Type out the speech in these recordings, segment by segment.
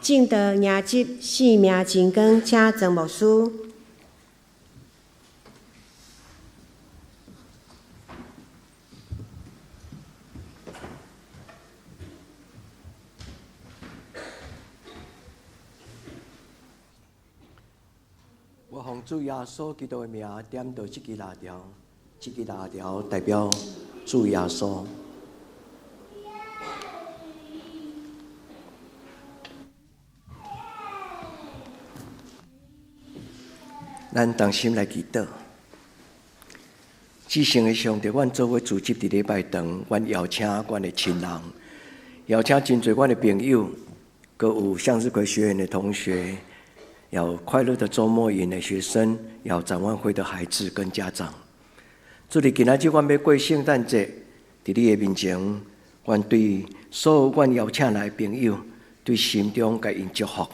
證道迎接生命真光，請曾牧師。我奉主耶穌基督的名點著這支蠟燭，這支蠟燭代表主耶穌。咱同心來祈禱。至聖的上帝，阮做伙組織佇禮拜堂，阮邀請阮的親人，邀請真濟阮的朋友，閣有向日葵學院的同學，有快樂的週末營的學生，有展望會的孩子跟家長。主你今仔日阮欲過聖誕節，佇你的面前，阮對所有阮邀請來的朋友，對心中共𪜶祝福。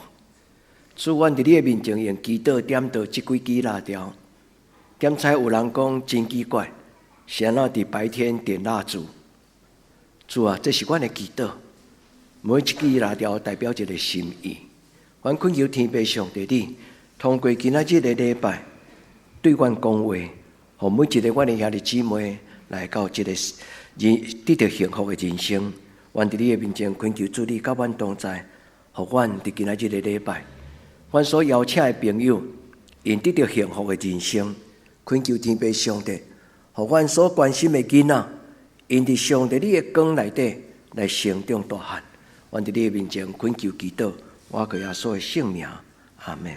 主，阮佇你的面前用祈禱點著這幾支蠟燭。點猜有人講真奇怪，是按怎佇白天點蠟燭？主啊，這是阮的祈禱。每一支蠟燭代表一個心意。阮懇求天父上帝你，通過今仔日的禮拜，對阮講話，予每一個阮的兄弟姊妹來到這個人得著幸福的人生。阮佇你的面前懇求主你佮阮同在，予阮佇今仔日的禮拜，阮所邀請的朋友，𪜶得著幸福的人生。懇求天父上帝，予阮所關心的囡仔，𪜶佇上帝你的光內底來成長大漢。阮佇你的面前懇求祈禱，倚靠耶穌的聖名，阿們。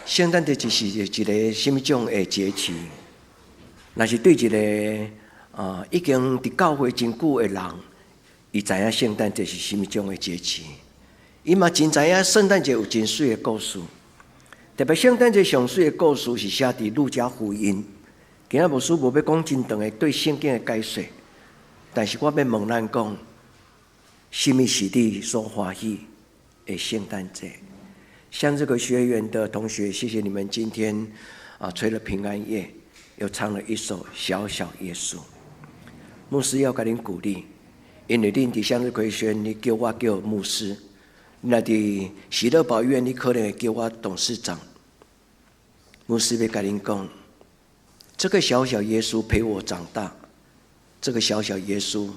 聖誕節就是一個啥物種的節期？若是對一個已經佇教會真久的人，伊知影聖誕節是啥物種的節期？伊嘛真知影聖誕節有真媠的故事。特別聖誕節上媠的故事是寫佇路加福音。今仔牧師無欲講真長的對聖經的解說，但是我欲問咱講，啥物是你所歡喜的聖誕節？向這個學院的同學，謝謝你們今天吹了平安夜，又唱了一首《小小耶穌》。牧師要共恁鼓勵，因為恁佇向日葵學院，你叫我叫牧師；你若佇喜樂寶醫院，你可能會叫我董事長。牧師欲共恁講，這個小小耶穌陪我長大，這個小小耶穌，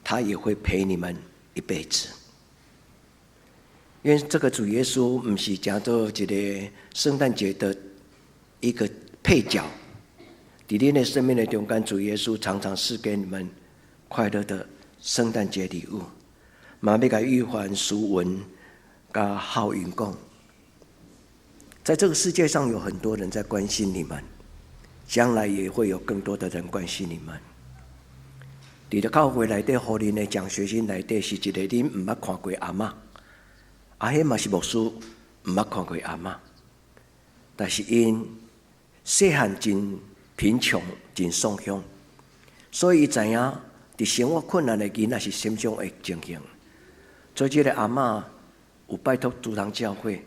他也會陪你們一輩子。因為這個主耶穌毋是成做一個聖誕節的一個配角，佇恁的生命的中間，主耶穌常常賜給你們快樂的聖誕節禮物。嘛欲共玉環、淑文、佮浩雲講，在這個世界上有很多人在關心你們，將來也會有更多的人關心你們。佇咧教會內底，予恁的獎學金內底是一個恁毋捌看過阿嬤，啊，彼嘛是牧師毋捌看過阿嬤，但是𪜶細漢真貧窮，真喪鄉，所以伊知影佇生活困難的囡仔是啥物種的情形。所以這個阿嬤有拜託竹塘教會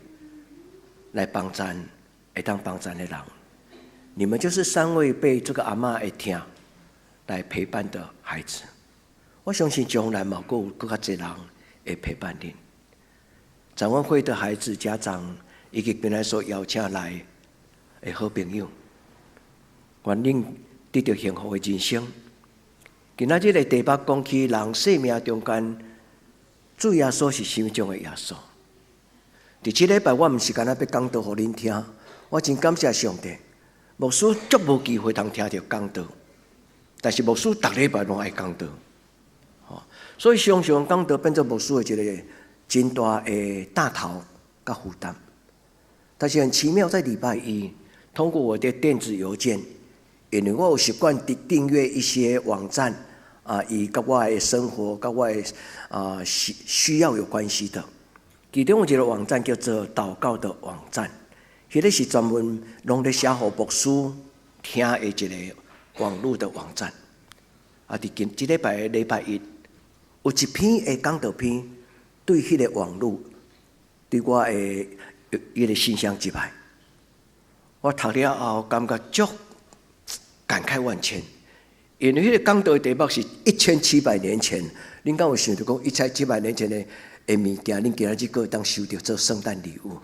來幫贊，會當幫贊的人。你們就是三位被這個阿嬤的疼來陪伴的孩子。我相信將來嘛，閣有閣較濟人會陪伴恁。展望會的孩子、家長以及本來所邀請來的好朋友，願恁得著幸福的人生。今仔日的題目講起人生命中間，主耶穌是啥物種的耶穌？佇這禮拜我毋是干焦欲講道予恁聽，我真感謝上帝，牧師足無機會通聽著講道，但是牧師逐禮拜攏愛講道，所以常常講道變做牧師的一個真大的擔頭佮負擔。但是很奇妙，在禮拜一，通過我的電子郵件，因為我有習慣訂訂閱一些網站啊，與佮我的生活、佮我的需要有關係的。其中有一個網站叫做禱告的網站，彼個是專門攏咧寫予牧師聽的一個網路的網站。啊，佇今這禮拜的禮拜一，有一篇的講道篇對彼個網路，對我的彼個信箱入來，我讀了後感覺足感慨萬千，因為彼個講道的題目是1700年前，恁敢有想著講1700年前的的物件，恁今仔日閣會當收著做聖誕禮物。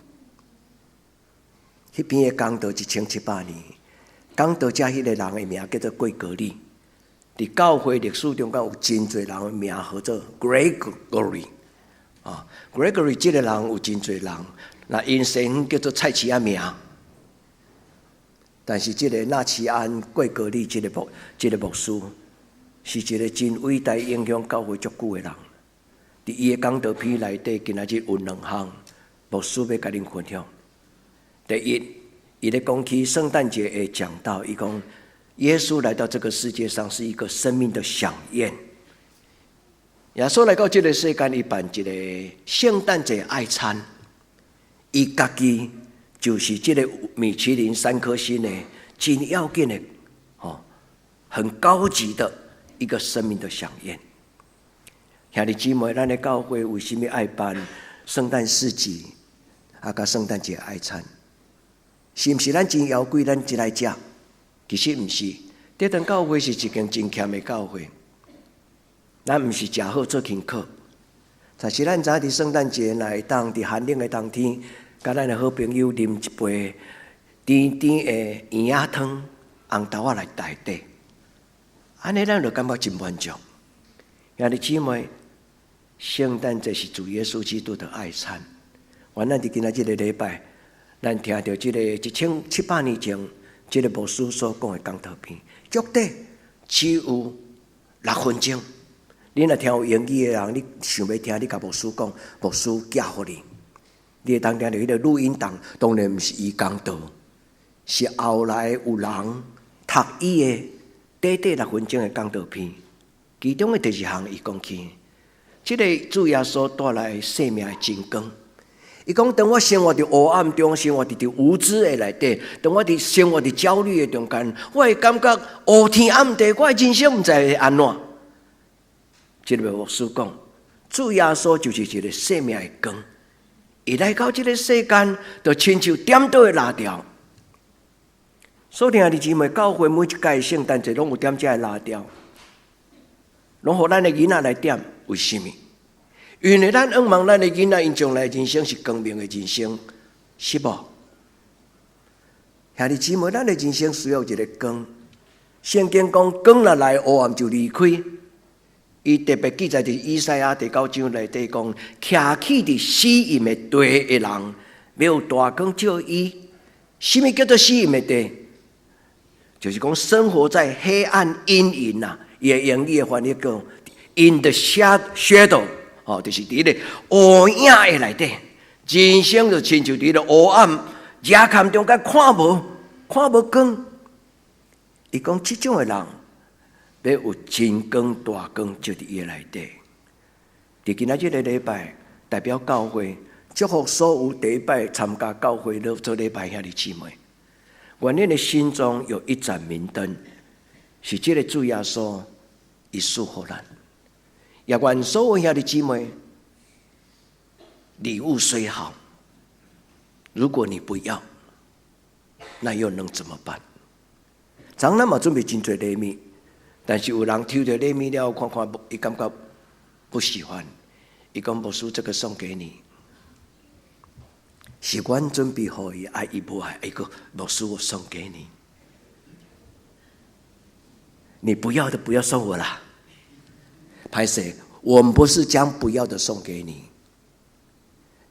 彼篇的講道1700年，講道者彼個人的名叫做貴格理。佇教會歷史中間有真濟人的名號做 Gregory 啊，Gregory 這個人有真濟人，那𪜶西方叫做菜市仔名。但是這個納奇安貴格理這個牧師是一個真偉大影響教會足久的人。佇伊的講道篇內底，今仔日有兩項牧師欲共恁分享。第一，伊咧講起聖誕節的講道，伊講耶穌來到這個世界上是一個生命的饗宴。耶穌來到這個世間，伊辦一個聖誕節愛餐，伊家己就是這個米其林三顆星的真要緊的，吼，很高級的一個生命的饗宴。兄弟姊妹，咱的教會為啥物愛辦聖誕市集，啊，佮聖誕節愛餐？是毋是咱真枵鬼，咱真愛食？其實毋是。這間教會是一間真儉的教會，咱毋是食好做輕苦。但是咱知影佇聖誕節若會當佇寒冷的冬天，佮咱的好朋友啉一杯甜甜的圓仔湯、紅豆仔來內底，按呢咱就感覺真滿足。兄弟姊妹，聖誕節是主耶穌基督的愛餐。原來佇今仔這個禮拜，咱聽著這個1700年前，這個牧師所講的講道篇，足短只有6分鐘。你若聽有英語的人，你想欲聽，你共牧師講，牧師寄予你。你會當聽著彼個錄音檔，當然毋是伊講道，是後來有人讀伊的短短六分鐘的講道篇。其中的第二項，伊講起，這個主耶穌帶來生命的真光。伊講，當我生活佇黑暗中，生活佇無知的內底，當我佇生活佇焦慮的中間，我會感覺烏天暗地，我的人生毋知會按怎。這個牧師講，主耶穌就是一個生命的光，伊來到這個世間，就親像點燈的蠟燭。所以兄弟姊妹，教會每一屆聖誕節攏有點這个蠟燭，攏予咱的囡仔來點，為啥物？因為咱向望咱的囡仔，𪜶將來人生是光明的人生，是無？兄弟姊妹，咱的人生需要一個光。聖經講，光若來，黑暗就離開。伊特別記載佇以賽亞第九章內底講，徛起佇死蔭的地的人，欲有大光照伊。啥物叫做死蔭的地？就是講生活在黑暗陰影啊。伊的英語的翻譯講，in the shadow，哦，就是佇咧烏影的內底，人生就親像佇咧黑暗夜空中間看無光。伊講這種的人，欲有真光大光照佇伊的內底。佇今仔這個禮拜，代表教會祝福所有第一擺參加教會做禮拜兄弟姊妹。願恁的心中有一盞明燈，是這個主耶穌伊賜予咱。也願所有兄弟姊妹，禮物雖好，如果你不要，那又能怎麼辦？昨咱嘛準備真濟禮物，但是有人抽著禮物了，看看，伊感覺不喜歡，伊講牧師這個送給你，是阮準備予伊，啊伊無愛，伊講牧師我送給你，你不要的不要送我啦。歹勢，我們不是將不要的送給你。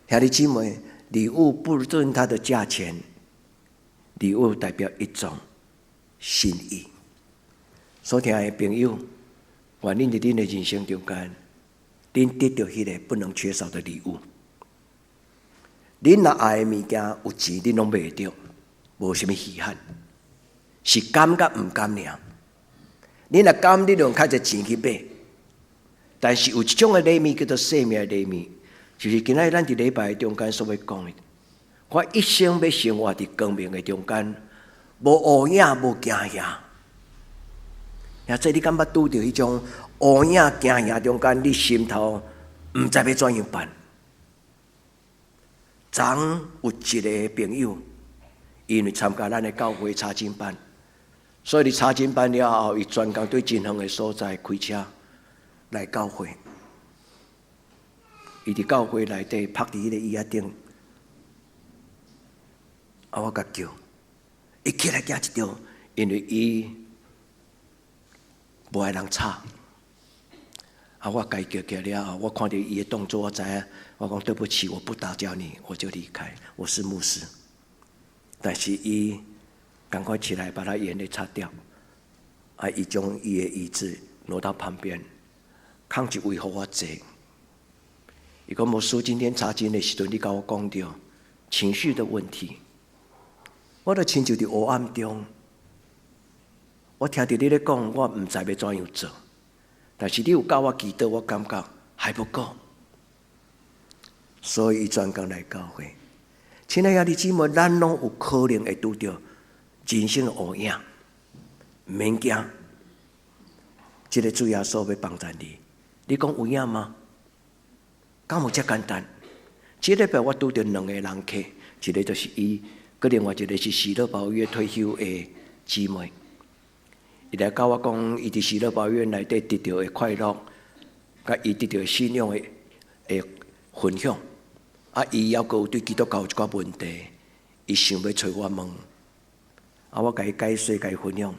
兄弟姊妹，禮物不論它的價錢，禮物代表一種心意。所聽的朋友，願恁佇恁的人生中間，恁得著彼個不能缺少的禮物。恁若愛的物件有錢，恁攏買會著，無啥物稀罕，是甘佮毋甘爾。恁若甘，你就用較濟錢去買。但是有一種的禮物叫做生命的禮物，就是今仔日咱佇禮拜中間所欲講的。我一生欲生活佇光明的中間，無烏影，無驚嚇。也這你敢捌拄著彼種烏影驚嚇中間，你心頭毋知欲怎樣辦？昨有一個朋友，因為參加咱的教會查經班，所以佇查經班了後，伊專工對真遠的所在開車來教會。伊佇教會內底趴佇彼个椅仔頂，啊，我共叫，伊起來驚一跳，因為伊無愛人吵。啊，我共伊叫起來了後，我看著伊的動作，我知影，我講對不起，我不打攪你，我就離開。我是牧師，但是伊趕快起來，把他眼淚擦掉。啊，伊將伊的椅子挪到旁邊，空一位予我坐。伊講牧師，今天查經的時陣，你共我講著情緒的問題，我都親像佇黑暗中，我聽著你咧講，我毋知欲怎樣做。但是你有教我祈禱，我感覺還不夠，所以伊專工來教會。親愛的兄弟姊妹，咱攏有可能會拄著人生的烏影，毋免驚。這个主耶穌欲幫贊你，你講有影嗎？敢有遮簡單？這禮拜我拄著兩個人客，一個就是伊，閣另外一個是喜樂保育退休的姊妹。伊來共我講，伊佇喜樂保育內底得著的快樂，佮伊得著信仰的分享。啊，伊猶閣有對基督教有一寡問題，伊想欲揣我問。啊，我共伊解說，共伊分享。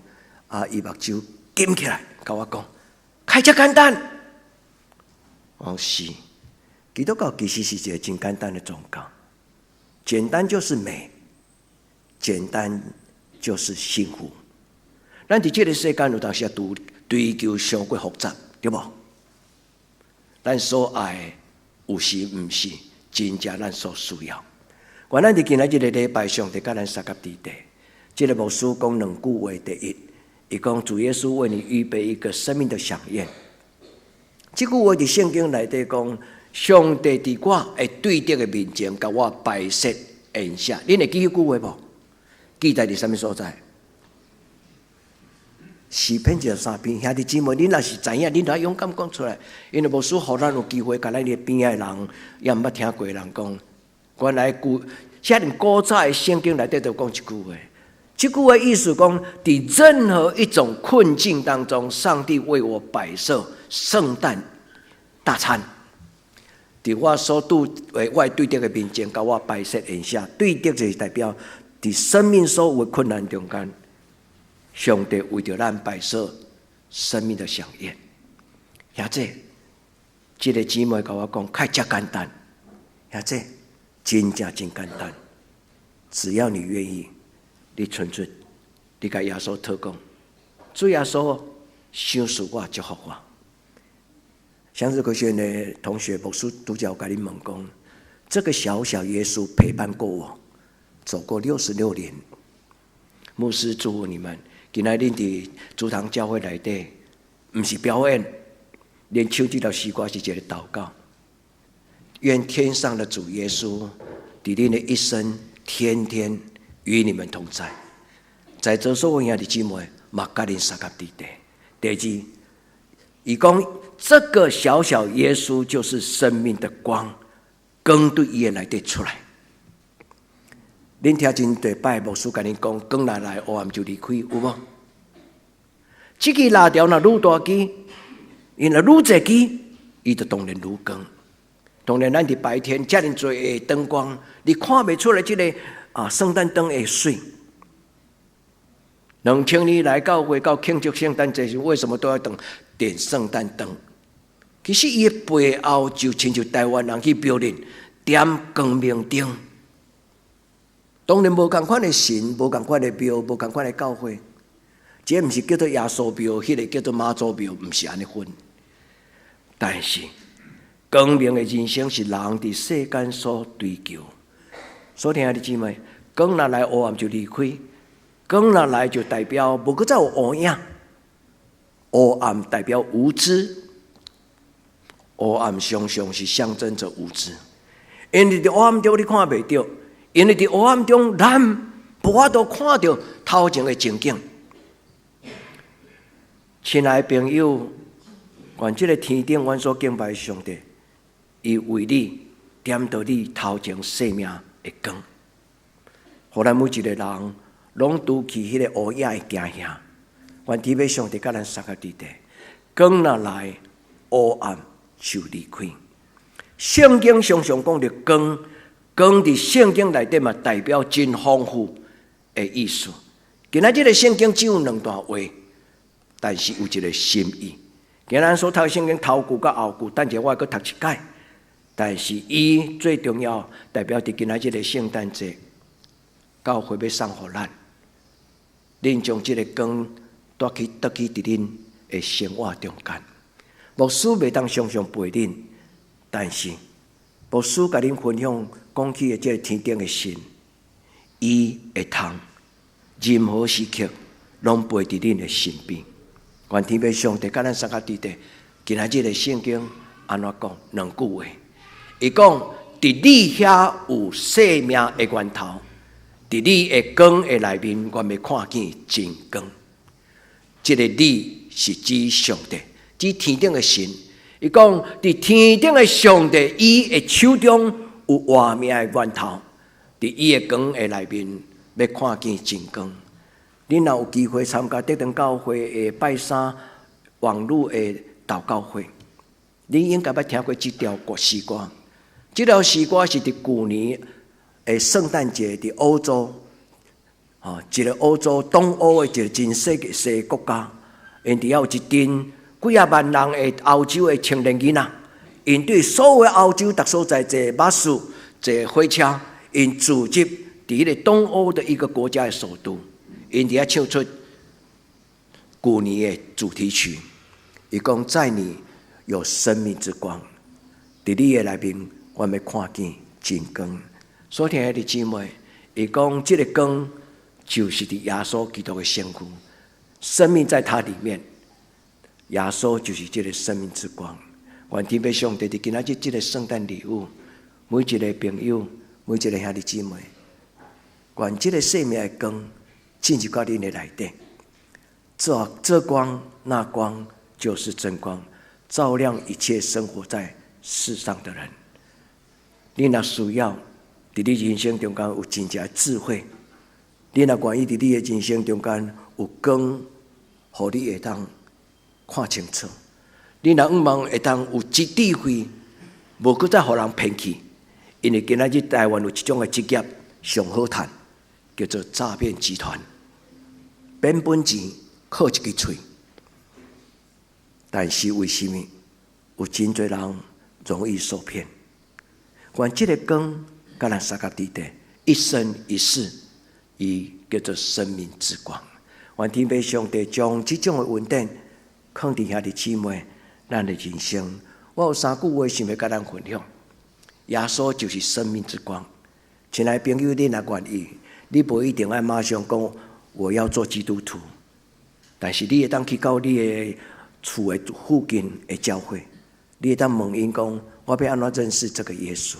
啊，伊目睭金起來，共我講，開遮簡單。我講是，基督教其實是一個真簡單的宗教，簡單就是美，簡單就是幸福。咱佇這个世間有當時啊，追求傷過複雜，對無？咱所愛的有時毋是真正咱所需要。願咱佇今仔這个禮拜，上帝佮咱相佮佇底。這个牧師講兩句話，第一，伊講主耶穌為你預備一個生命的饗宴。這句話佇聖經內底講，上帝佇我的對敵的面前，共我擺設筵席。恁會記彼句話無？記載佇啥物所在？詩篇23篇，兄弟姊妹，恁若是知影，恁著愛勇敢講出來，因為牧師予咱有機會，共咱的邊仔的人，也毋捌聽過的人講，原來古遮爾古早的聖經內底就講這句話。這句話意思講，佇任何一種困境當中，上帝為我擺設聖誕大餐。佇我所拄的我對敵的面前，共我擺設宴席。對敵就是代表佇生命所有的困難中間。上帝為著咱擺設生命的饗宴，兄弟，這个姊妹共我講，較遮簡單，兄弟，真正真簡單，只要你願意，你純粹，你共耶穌禱告，主耶穌，賞賜我，祝福我。向日葵學院的同學，牧師拄才有共恁問講，這個小小耶穌陪伴過我，走過66年。牧師祝福你們。今仔恁佇主堂教會內底，毋是表演，連唱這條詩歌是一个禱告。願天上的主耶穌，佇恁的一生，天天與你們同在。在座所有兄弟姊妹，嘛佮恁相佮佇底。第二，伊講這個小小耶穌就是生命的光，光對伊的內底出來。恁聽真濟擺牧師共恁講，光若來，黑暗就離開，有無？這支蠟燭若愈大支，伊若愈濟支，伊就當然愈光。當然，咱佇白天遮爾濟的燈光，你看袂出來這个啊聖誕燈的媠。2000年來教會到慶祝聖誕節時，為什麼都要等點聖誕燈？其實伊的背後就親像台灣人去廟裡點光明燈。當然無仝款的神，無仝款的廟，無仝款的教會。這毋是叫做耶穌廟，彼个叫做媽祖廟，毋是按呢分。但是光明的人生是人佇世間所追求。所以兄弟姊妹，光若來黑暗就離開，光若來就代表無閣再有烏影。黑暗代表無知，黑暗常常是象徵著無知。因為佇黑暗中你看袂著，因為佇黑暗中咱無法度看著頭前的情景。親愛的朋友，願這个天頂阮所敬拜的上帝，伊為你點著你頭前生命的光，予咱每一个人攏除去彼个烏影的驚嚇。願天父上帝佮咱相佮佇底，光若來，黑暗就離開。聖經常常講著光，光佇聖經內底嘛代表真豐富的意思。今仔這个聖經只有兩段話，但是有一个心意。今咱所讀的聖經頭句佮後句，等者我閣讀一擺。但是伊最重要代表佇今仔這个聖誕節，教會欲送予咱，恁將這个光帶去倒去佇恁的生活中間。牧師袂當常常陪恁，但是牧師共恁分享講起的這个天頂的神，伊會通任何時刻攏陪佇恁的身邊。願天父上帝佮咱相佮佇咧，今仔日的聖經按怎講？兩句話，伊講佇你遐有生命的源頭，佇你的光的內面，我欲看見真光。這个你是指上帝，指天頂的神。伊講佇天頂的上帝，伊的手中有活命的源頭，佇伊的光的內面，欲看見真光。恁若有機會參加德堂教會的拜三網路的禱告會，你應該捌聽過這條歌詩歌。這條詩歌是佇舊年的聖誕節佇歐洲，吼，一个歐洲東歐的一个真細的細國家，𪜶佇遐有一陣幾仔萬人的歐洲的青年囡仔，𪜶對所有歐洲逐所在坐巴士、坐火車，𪜶組織佇彼个東歐的一個國家的首都。𪜶佇遐唱出舊年的主題曲，伊講在你有生命之光，佇你的內面，我欲看見真光。所親愛的姊妹，伊講這个光就是佇耶穌基督的身軀，生命在他裡面，耶穌就是這个生命之光。願天父上帝佇今仔日這个聖誕禮物，每一个朋友，每一个兄弟姊妹，願這个生命的光進入到恁的內底，這光那光就是真光，照亮一切生活在世上的人。你若需要佇你人生中間有真正的智慧，你若願意佇你的人生中間有光，予你會當看清楚。你若向望會當有智慧，無閣再予人騙去。因為今仔日台灣有一種的職業上好趁，叫做詐騙集團。免本錢，靠一支喙。但是為什麼有真濟人容易受騙？願這个光佮咱相佮佇咧，一生一世，伊叫做生命之光。願天父上帝將這種的恩典放佇兄弟姊妹咱的人生。我有三句話想欲佮咱分享。耶穌就是生命之光。親愛朋友，你若願意，你無一定愛馬上講我要做基督徒，但是你會當去到你的厝的附近的教會，你會當問𪜶講：我欲按怎認識這个耶穌？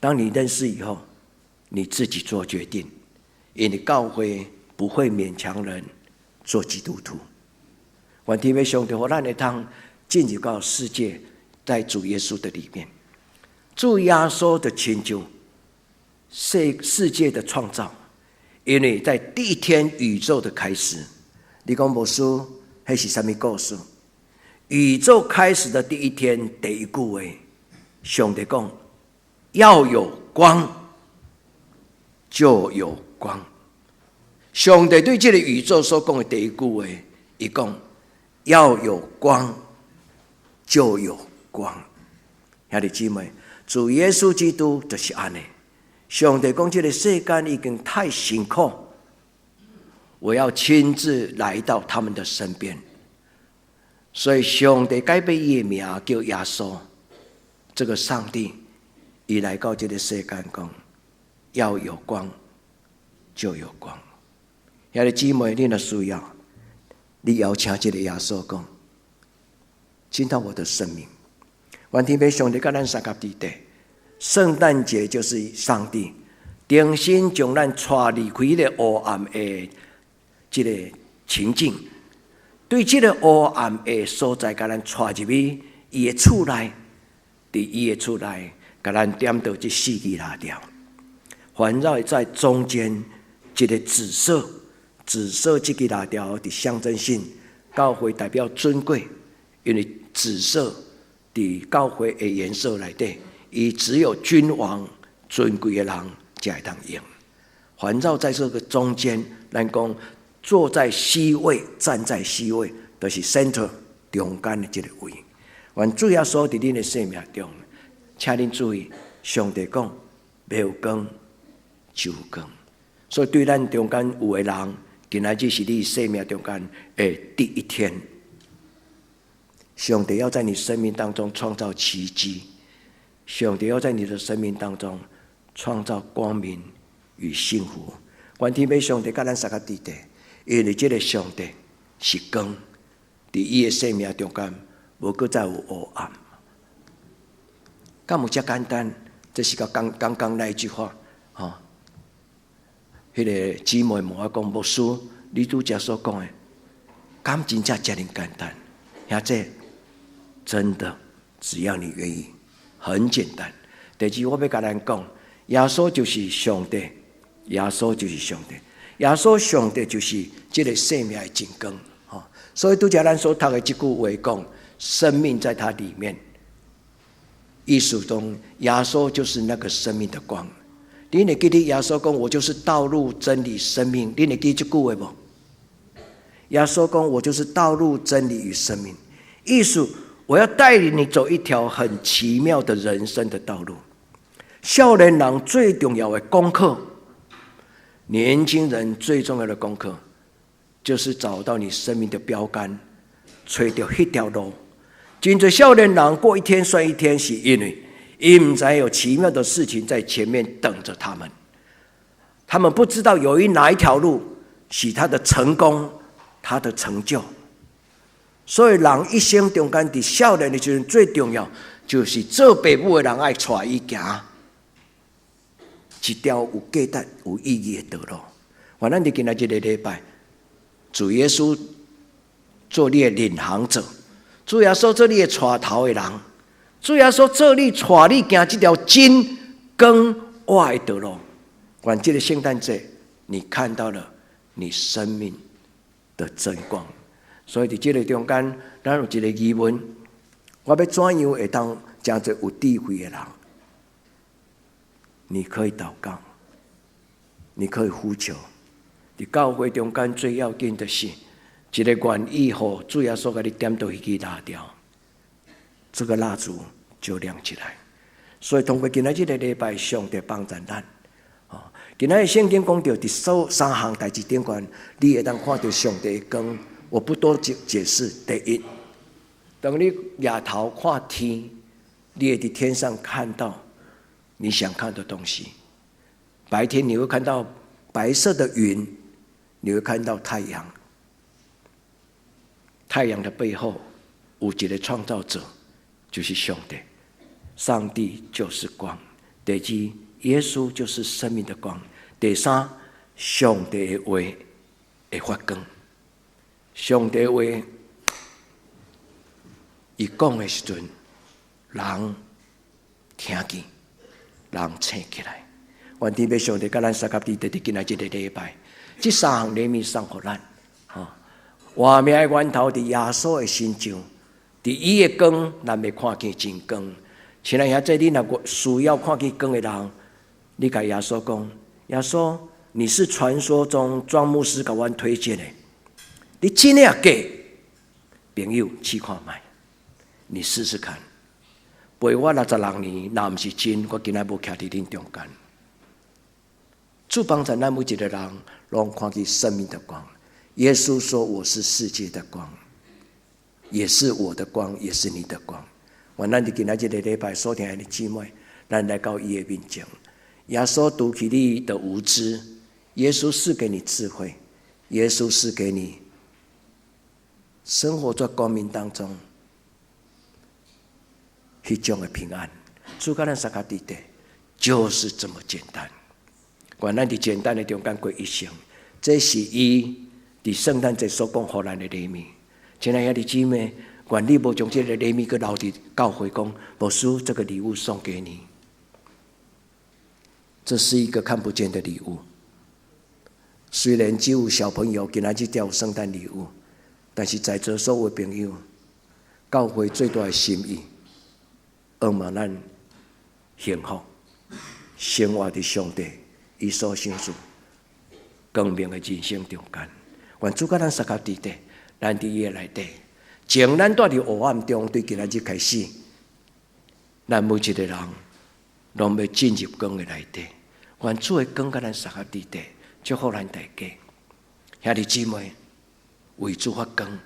當你認識以後，你自己做決定，因為教會不會勉強人做基督徒。願天父上帝予咱會當進入到世界，在主耶穌的裡面，主耶穌的成就，世界的創造，因為在第一天宇宙的開始，你講牧師，彼是啥物故事？宇宙開始的第一天，第一句話，上帝講要有光，就有光。上帝對這个宇宙所講的第一句話，伊講要有光，就有光。兄弟姊妹，主耶穌基督就是按呢。上帝講這个世間已經太辛苦，我要親自來到他們的身邊。所以上帝改變伊的名叫耶穌，這個上帝，伊來到這个世間講要有光，就有光。兄弟姊妹，你若需要，你邀請這个耶穌講，進到我的生命。願天父上帝佮咱相佮佇咧，聖誕節就是上帝重新將咱帶離開彼個黑暗的這个情境，對這个黑暗的所在，共咱帶入去伊的厝內，佇伊的厝內，共咱點著這四支蠟燭，環繞在中間一个紫色，紫色這支蠟燭佇象徵性，教會代表尊貴，因為紫色佇教會的顏色內底，伊只有君王尊貴的人才會當用。環繞在這個中間，咱講坐在 C 位，站在 C 位，就是 center 中間的這個位。願主耶穌佇恁的生命中，請恁注意，上帝講欲有光就有光。所以對咱中間有的人，今仔日是你生命中間的第一天。上帝要在你生命當中創造奇蹟，上帝要在你的生命當中創造光明與幸福。願天父上帝佮咱相佮佇咧，因為這个上帝是光，佇伊的生命中間無閣再有黑暗。敢有遮簡單？這是佮剛剛剛那一句話，吼。彼个姊妹問我講，牧師，你拄才所講的，敢真正遮爾簡單？兄弟，真的，只要你願意，很簡單。第二，我欲共咱講，耶穌就是上帝，耶穌就是上帝，耶穌上帝就是這个生命的真光。吼，所以拄才咱所讀的這句話講，生命在他裡面。意思中，耶穌就是那個生命的光。你會記得耶穌講：“我就是道路、真理、生命。”你會記這句話無？耶穌講：“我就是道路、真理與生命。”意思，我要帶領你走一條很奇妙的人生的道路。少年人最重要的功課，年輕人最重要的功課，就是找到你生命的標杆，揣著彼條路。真濟少年人過一天算一天，是因為𪜶毋知有奇妙的事情在前面等着他們，他們不知道有哪一條路是他的成功，他的成就。所以人一生中間佇少年的時陣最重要，就是做爸母的人愛帶伊行一條有價值、有意義的道路。願咱佇今仔這个禮拜，主耶穌做你的領航者，主耶穌做你的帶頭的人，主耶穌做你帶你行這條真光活的道路。願這个聖誕節，你看到了你生命的真光。所以佇這个中間，咱有一个疑問：我欲怎樣會當成做有智慧的人？你可以禱告，你可以呼求。佇教會中間最要緊的是，一个願意予主耶穌共你點著彼支蠟燭，這个蠟燭就亮起來。所以通過今仔這个禮拜，上帝幫助咱。哦，今仔日聖經講著佇所三項代誌頂懸，你會當看著上帝的光。我不多解釋。第一，當你舉頭看天，你會佇天上看到你想看的東西。白天你會看到白色的雲，你會看到太陽。太陽的背後有一个創造者，就是上帝。上帝就是光。第二，耶穌就是生命的光。第三，上帝的話會發光。上帝話，伊講的時陣，人聽見，人醒起來。願天父上帝佮咱相佮佇佇今仔這个禮拜，這三項禮物送予咱。吼，活命的源頭佇耶穌的身上，佇伊的光，咱會看見真光。親愛兄弟，你若需要看見光的人，你共耶穌講：耶穌，你是傳說中莊牧師共阮推薦的，你真的假？朋友，試看覓，你試試看。陪我66年，若毋是真，我今仔無徛佇恁中間。主幫助咱每一个人，攏看見生命的光。耶穌說：“我是世界的光，也是我的光，也是你的光。”願咱佇今仔這个禮拜所聽的姊妹，咱來到伊的面前。耶穌除去你的無知，耶穌賜給你智慧，耶穌賜給你生活在光明當中，彼種的平安。主佮咱相佮佇咧，就是這麼簡單。願咱佇簡單的中間過一生，這是伊佇聖誕節所講予咱的禮物。親愛兄弟姊妹，願你無將這个禮物閣留佇教會，講牧師，這個禮物送給你。這是一個看不見的禮物。雖然只有小朋友今仔日才有聖誕禮物，但是在座所有朋友，教會最大的心意，向望咱幸福生活佇上帝伊所賞賜光明的人生中間。願主佮咱相佮佇咧，咱佇伊的內底，從咱蹛佇黑暗中，對今仔日開始，咱每一個人攏欲進入光的內底。願主的光佮咱相佮佇咧，祝福咱大家。兄弟姊妹，為主發光，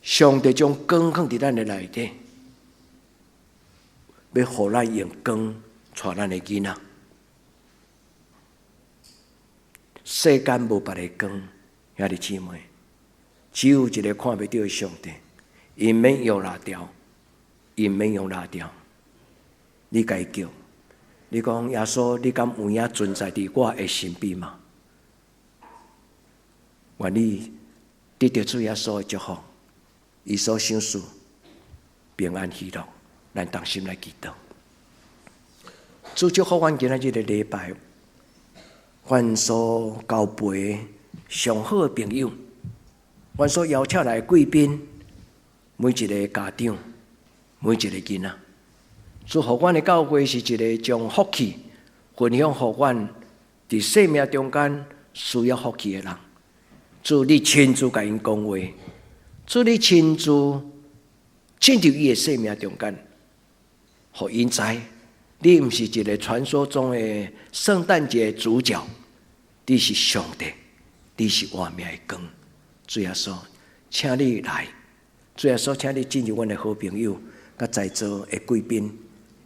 上帝將光放佇咱的內底，欲予咱用光帶咱的囡仔。世間無別个光，兄弟姊妹，只有一個看袂著的上帝，伊毋免用蠟燭，伊毋免用蠟燭，你共伊叫，你講耶穌，你敢有影存在佇我的身邊嗎？願你得著主耶穌的祝福，伊所賞賜平安喜樂，咱同心來祈禱。主祝福阮今仔日的禮拜，阮所交陪上好的朋友，阮所邀請來的貴賓，每一个家長，每一個囡仔，祝福阮的教會是一个將福氣分享予阮佇生命中間需要福氣的人。主你親自共𪜶講話，主你親自進入伊的生命中間，予𪜶知你毋是一个傳說中的聖誕節主角，你是上帝，你是活命的光。主耶穌，請你來，主耶穌，請你進入阮的好朋友，佮在座的貴賓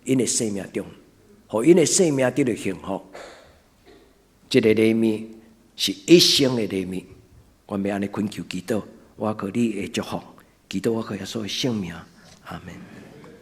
，𪜶的生命中，予𪜶的生命得著幸福。這个禮物是一生的禮物。我欲按呢懇求祈禱，我靠你的祝福，祈禱我靠耶穌的聖名，阿門。